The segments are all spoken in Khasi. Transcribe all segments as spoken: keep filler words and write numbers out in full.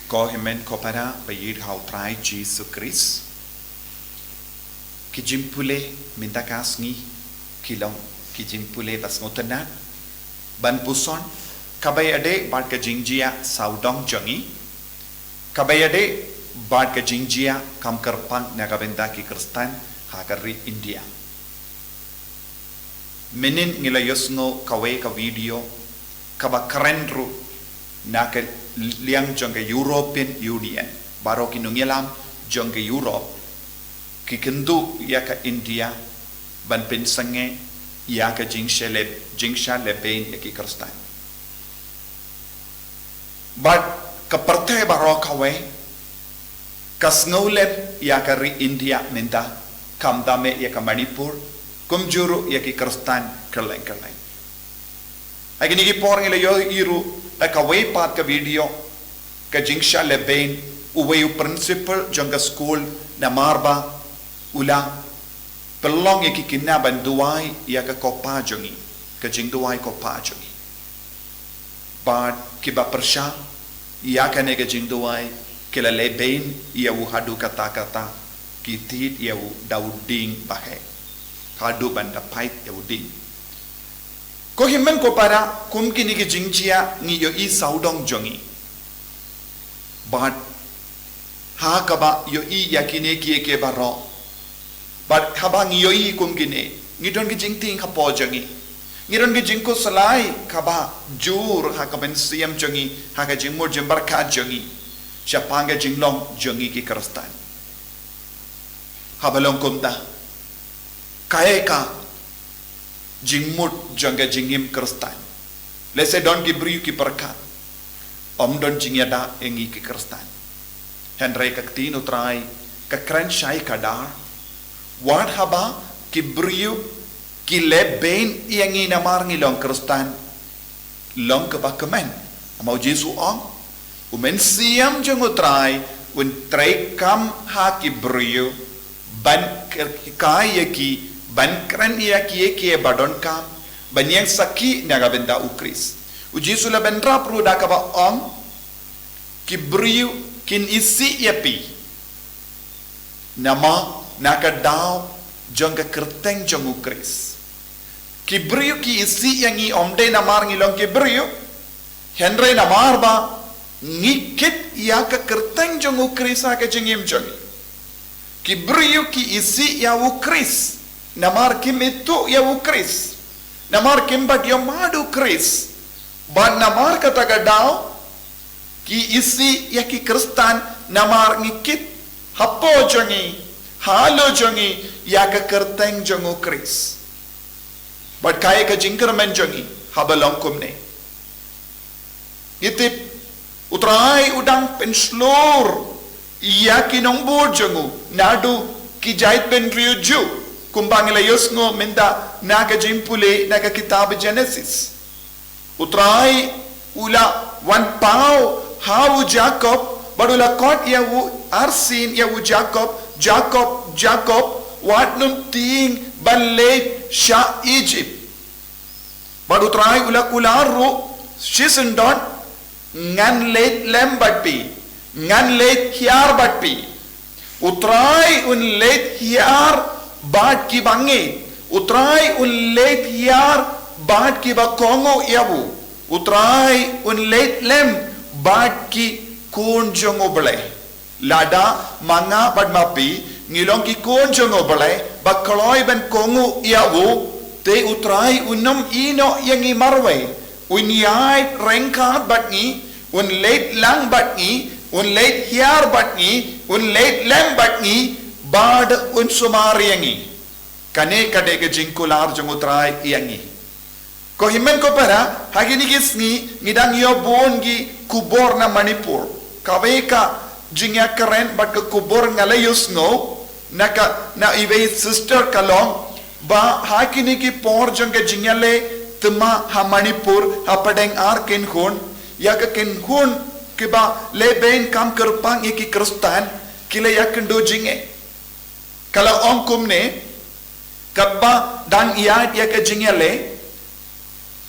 Ko hynmen ko para ba ïeit ha u Trai Jisu Khrist. Ki jingpule mynta ka sngi ki long ki jingpule ba sngewtynnat ban puson kaba ïadei bad ka jingjia sawdong jong ngi, kaba ïadei bad ka jingjia kam kyrpang na ka bynta ki Khristan ha ka ri India. Mynnin ngi la ïohsngew kawei ka video kaba kren ruh na ka liang jong ka European Union, baroh ki nongïalam jong ka Europe ki kynduh ïa ka India ban pynsangeh ïa ka jingshah leh, jingshah lehbeiñ ïa ki Khristan. Bad ka pyrthei baroh kawei ka sngewlem ïa ka ri India mynta, khamtam eh ïa ka Manipur, kumjuh ruh ïa ki Khristan kylleng kylleng. Ha kine ki por ngi la ïohi ruh da kawei pat ka video, ka jingshah lehbeiñ uwei u principal jong ka skul namar ba u la pynlong ïa ki khynnah ban duwai ïa ka kopa jong ngi, ka jingduwai kopa jong ngi. Bad kiba pyrshang ïa kane ka jingduwai ki la lehbeiñ ïa u haduh katta katta, ki tied ïa u da u dieng baheh haduh ban da pait ïa u dieng. Ko hynmen ko para, kum kine ki jingjia ngi ïohi sawdong jong ngi. Bad ha kaba ïohi ïa kine kiei kiei baroh, bad haba ngi ïohi kum kine, ngi don ki jingtieng hapoh jong ngi. Ngi don ki jingkhuslai kaba jur ha ka mynsiem jong ngi, ha ka jingmut jingpyrkhat jong ngi shaphang ka jinglong jong ngi ki Khristan. Haba long kumta, kaei ka jingmut jong ka jingim Khristan? Lehse don ki briew ki pyrkhat, ym don jingïada ïa ngi ki Khristan. Hynrei ka ktien u Trai ka kren shai khadar, wat haba ki briew ki lehbeiñ ïa ngi namar ngi long Khristan, long kaba kmen. Namar u Jisu u ong, u Mynsiem jong u Trai un treikam ha ki briew ban hikai ïa ki, ban kren ïa kiei kiei ba donkam, ban ïeng sakhi na ka bynta u Khrist. U Jisu la bynrap ruh da kaba ong, ki briew kin isih ïa phi namar na ka daw jong ka kyrteng jong u Khrist. Ki briew ki isih ïa ngi ym dei namar ngi long ki briew, hynrei namar ba ngi kit ïa ka kyrteng jong u Khrist ha ka jingim jong ngi. Ki briew ki isih ïa u Khrist namar kim ithuh ïa u Khrist, namar kim pat ïohmad u Khrist. Bad namar kata ka daw ki isih ïa ki Khristan namar ngi kit hapoh jong ngi, halor jong ngi, ïa ka kyrteng jong u Khrist. Bad kaei ka jingkyrmen jong ngi haba long kumne? Ngi tip u Trai u dang pynshlur ïa ki nongbud jong u naduh ki jaitbynriew Jiw, kumba ngi la ïohsngew mynta na ka jingpule na ka kitab Genesis. U Trai u la wan paw ha u Jakob, bad u la khot ïa u arsien ïa u Jakob, Jakob, Jakob, wat nym tieng ban leit sha Ijipt. Bad u Trai u la kular ruh shisyndon, ngan leit lem bad phi, ngan leit hiar bad phi. U Trai un leit hiar bad kiba ngeit. U Trai un leit hiar bad kiba kohnguh ïa u. U Trai un leit lem bad ki khun jong U Blei. Lada ma nga bad ma phi ngi long ki khun jong U Blei ba kloi ban kohnguh ïa u, te U Trai un ym ïehnoh ïa ngi marwei. Un ïaid ryngkat bad ngi, un leit lang bad ngi, un leit hiar bad ngi, un leit lem bad ngi, bad un sumar ïa ngi. Kane ka dei ka jingkular jong U Trai ïa ngi. Ko hynmen ko para, ha kine ki sngi ngi dang ïoh bun ki khubor na Manipur. Kawei ka jingïakren bad ka khubor nga la ïohsngew na ka, na iwei sister ka long ba ha kine ki por jong ka jingïaleh thma ha Manipur, ha pdeng ar kynhun, ïa ka kynhun kiba lehbeiñ kam kyrpang ïa ki Khristan, ki la ïakynduh jingeh. Ka la ong kumne, katba dang ïaid ïa ka jingïaleh,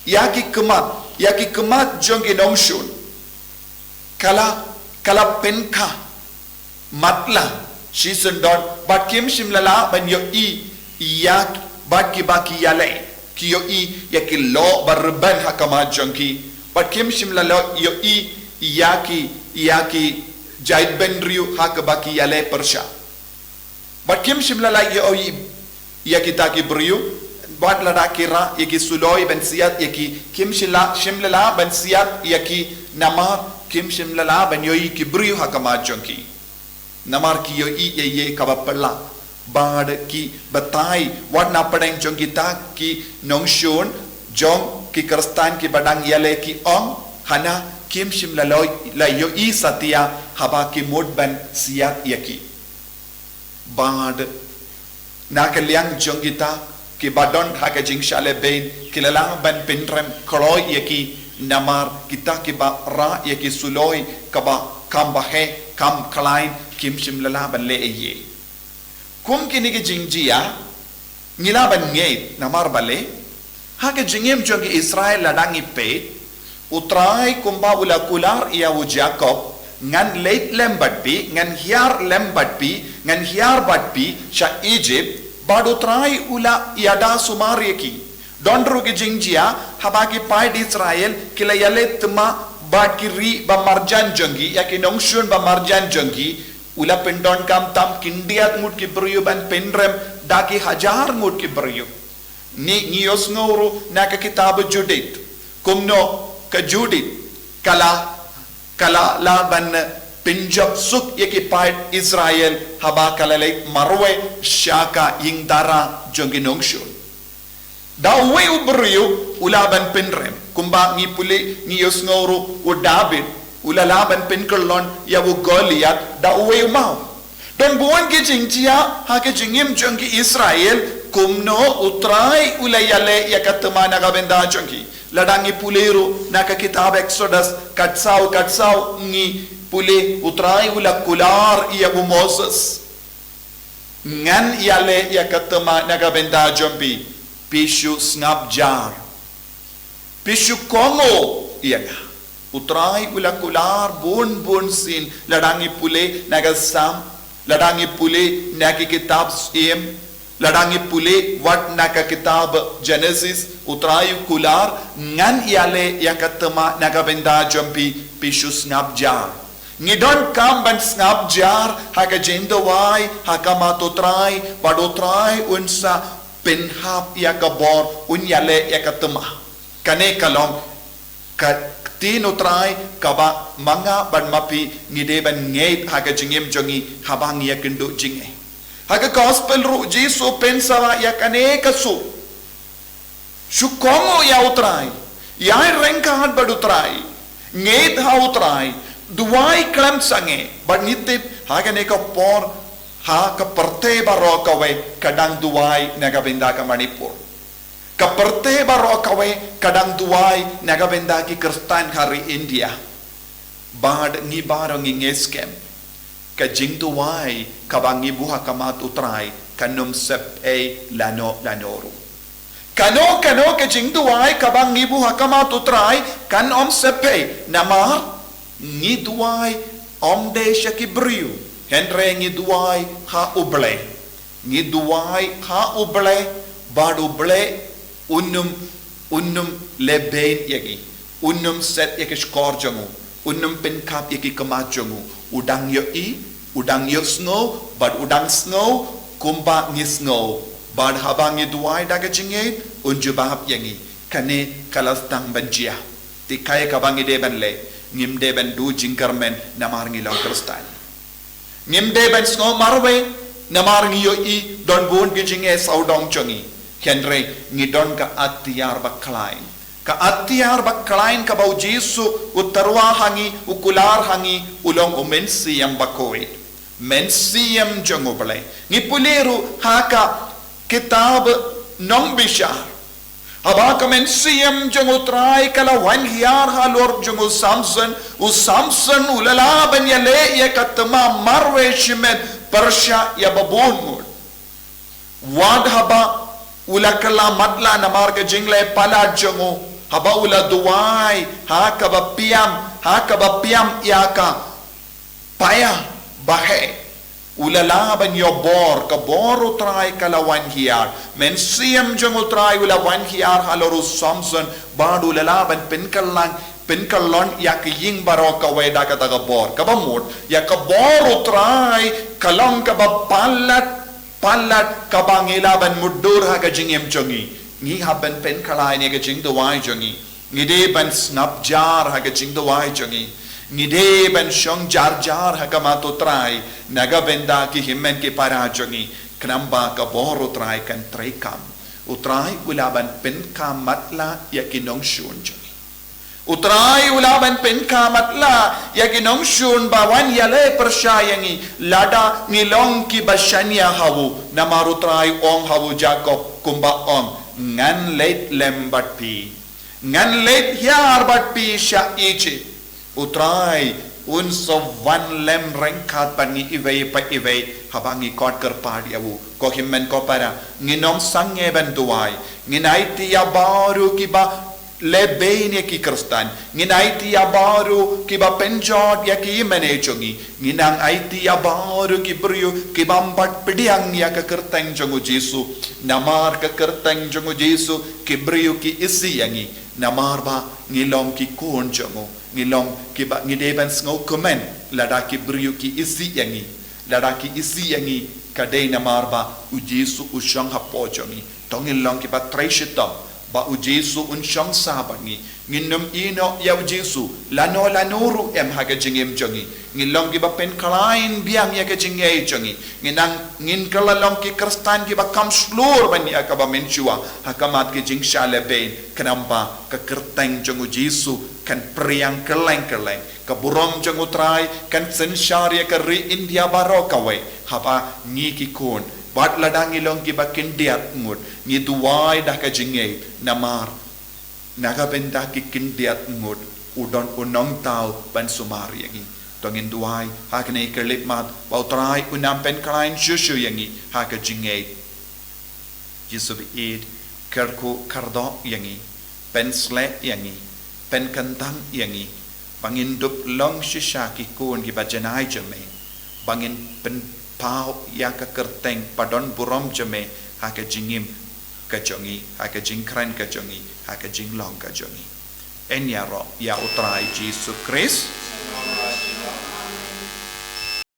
ïa ki khmat, ïa ki khmat jong ki nongshun ka la ka la pynkha matlah shisyndon, bad kim shym la lah ban ïohi ïa, bad kiba ki ïaleh ki ïohi ïa ki lyoh ba rben ha khmat jong ki, bad kim shym la lah ïohi ïa ki, ïa ki jaitbynriew ha kaba ki ïaleh pyrshah. Bad kim shym la lah ïohi ïa kita ki briew, bad lada ki rah ïa ki suloi ban siat ïa ki, kim shym la, shym la lah ban siat ïa ki, namar kim shym la lah ban ïohi ki briew ha khmat jong ki. Namar ki ïohi ïa ïa kaba phylla, bad ki batai wat na pdeng jong kita ki nongshun jong ki Khristan kiba dang ïaleh, ki ong, hana kim shym la loi, la ïohi satia haba ki mut ban siat ïa ki. Bad na ka liang jong kita kiba don ha ka jingshah lehbeiñ, ki la lah ban pynrem kloi ïa ki, namar kita kiba rah ïa ki suloi kaba kham baheh, kham khlaiñ, kim shym la lah ban leh ei ei. Kum kine ki jingjia ngi lah ban ngeit, namar balei? Ha ka jingim jong ki Israel lada ngi peit, U Trai kumba u la kular ïa u Jakob, ngan leit lem bad phi, ngan hiar lem bad phi, ngan hiar bad phi sha Egypt, bad U Trai u la ïada sumar ïa ki. Don ruh ki jingjia, haba ki paid Israel ki la ïaleh thma bad ki ri ba marjan jong ki, ïa ki nongshun ba marjan jong ki, u la pyndonkam tam khyndiat ngut ki briew ban pynrem da ki hajar ngut ki briew. Ngi, ngi ïohsngew ruh na ka kitab Judith, kumno ka Judith ka la, ka la lah ban pynjop suk ïa ki paid Israel haba ka la leit marwei sha ka ïing dara jong ki nongshun. Da uwei u briew u lah ban pynrem, kumba ngi pule, ngi ïohsngew ruh u David u la lah ban pynkyllon ïa u Goliath da uwei u maw. Don bun ki jingjia ha ka jingim jong ki Israel, kumno U Trai u la ïaleh ïa ka thma na ka bynta jong ki. Lada ngi pule ruh na ka kitab Exodus, katsaw, katsaw ngi pule U Trai u la kular ïa u Moses, ngan ïaleh ïa ka thma na ka bynta jong phi, phi shu sngap jar, phi shu kohnguh ïa nga. U Trai u la kular bun bun sien, lada ngi pule na ka Salm, lada ngi pule na ki kitab Syiem, lada ngi pule wat na ka kitab Genesis, U Trai u kular, ngan ïaleh ïa ka thma na ka bynta jong phi, phi shu sngap jar. Ngi donkam ban sngap jar ha ka jingduwai ha khmat U Trai, bad U Trai un sa pynhap ïa ka bor, un ïaleh ïa ka thma. Kane ka long ka ktien U Trai kaba ma nga bad ma phi ngi dei ban ngeit ha ka jingim jong ngi haba ngi ïakynduh jingeh. Ha ka gospel ruh Jisu u pynsawa ïa kane ka sur. Shu kohnguh ïa U Trai, ïai ryngkat bad U Trai, ngeit ha U Trai, duwai khlem sangeh, bad ngi tip ha kane ka por, ha ka pyrthei baroh kawei ka dang duwai na ka bynta ka Manipur. Ka pyrthei baroh kawei ka dang duwai na ka bynta ki Khristan ha ri India. Bad ngi baroh ngi ngeit skhem, ka jingduwai kaba ngi buh ha khmat U Trai kan ym sep ei lano lano ruh. Kano kano ka jingduwai kaba ngi buh ha khmat U Trai kan ym sep ei, namar ngi duwai ym dei sha ki briew, hynrei ngi duwai ha U Blei. Ngi duwai ha U Blei, bad U Blei un ym, un ym lehbeiñ ïa ngi, un ym set ïa ki shkor jong u, un ym pynkhap ïa ki khmat jong u. U dang ïohi, u dang ïohsngew, bad u dang sngew kumba ngi sngew. Bad haba ngi duwai da ka jingngeit, un jubab ïa ngi. Kane ka la sdang ban jia. Te kaei kaba ngi dei ban leh? Ngim dei ban duh jingkyrmen namar ngi long Khristan. Ngim dei ban sngew marwei namar ngi ïohi don bun ki jingeh sawdong jong ngi. Hynrei ngi don ka atiar bakhlaiñ. Ka atiar bakhlaiñ kaba U Jisu u tyrwa ha ngi, u kular ha ngi, u long U Mynsiem Bakhuid. Mynsiem jong U Blei. Ngi pule ruh ha ka kitab Nongbishar. Haba ka mynsiem jong U Trai ka la wan hiar halor jong u Samson, u Samson u la lah ban ïaleh ïa ka thma marwei shimet pyrshah ïa ba bun ngut. Wat haba u la kylla matlah namar ka jingleh palat jong u, haba u la duwai ha kaba piam, ha kaba piam ïa ka Paya, ba heh. U la lah ban ïoh bor, ka bor U Trai ka la wan hiar. Mynsiem jong U Trai u la wan hiar halor u Samson, bad u la lah ban pynkylla-, pynkylla ïa ka ïing baroh kawei da kata ka bor. Kaba mut, ïa ka bor U Trai, ka long kaba palat, palat kaba ngi lah ban mutdur ha ka jingim jong ngi. Ngi hap ban pynkhlaiñ ïa ka jingduwai jong ngi. Ngi dei ban sngap jar ha ka jingduwai jong ngi. Ngi dei ban shong jar jar ha khmat U Trai, na ka bynta ki hynmen ki para jong ngi. Khnang ba ka bor U Trai kan treikam. U Trai u lah ban pynkha matlah ïa ki nongshun jong ngi. U Trai u lah ban pynkha matlah ïa ki nongshun ba wan ïaleh pyrshah ïa ngi, lada ngi long kiba shaniah ha u, namar U Trai u ong ha u Jakob kumba ong, ngan leit lem bad phi. Ngan leit hiar bad phi sha Egypt. U Trai un sa wan lem ryngkat bad ngi iwei pa iwei haba ngi khot kyrpad ïa u. Ko hynmen ko para, ngin ym sangeh ban duwai. Ngin aiti ïa baroh kiba lehbeiñ ïa ki Khristan. Ngin aiti ïa baroh kiba pynjot ïa ki ïingmane jong ngi. Ngin nang aiti ïa baroh ki briew kiba ym pat pdiang ïa ka kyrteng jong U Jisu. Namar ka kyrteng jong U Jisu, ki briew ki isih ïa ngi. Namar ba ngi long ki khun jong u. Ngi long kiba, ngi dei ban sngewkmen lada ki briew ki isih ïa ngi. Lada ki isih ïa ngi, ka dei namar ba U Jisu u shong hapoh jong ngi. To ngin long kiba trei shitom ba U Jisu un shong sah bad ngi. Ngin ym ïehnoh ïa U Jisu lano lano ruh em ha ka jingim jong ngi. Ngin long kiba pynkhlaiñ biang ïa ka jingngeit jong ngi. Ngin nang, ngin kylla long ki Khristan kiba kham shlur ban ïa kaba mynshuwa ha khmat ki jingshah lehbeiñ, khnang ba ka kyrteng jong U Jisu kan phriang kylleng kylleng. Ka burom jong U Trai kan synshar ïa ka ri India baroh kawei haba ngi ki khun, bad lada ngi long kiba khyndiat ngut, ngi duwai da ka jingngeit, namar na ka bynta ki khyndiat ngut u don U Nongthaw ban sumar ïa ngi. To ngin duwai ha kane ka khyllipmat ba U Trai un nang pynkhlaiñ shuh shuh ïa ngi ha ka jingngeit. Jisu baieit, kyrkhu kyrdoh ïa ngi, pynsleh ïa ngi, pynkyntang ïa ngi, ba ngin dup long shisha ki khun kiba janai jong me, ba ngin pynpaw ïa ka kyrteng ba don burom jong me ha ka jingim ka jong ngi, ha ka jingkren ka jong ngi, ha ka jinglong ka jong ngi. Yn ïaroh ïa U Trai Jisu Khrist.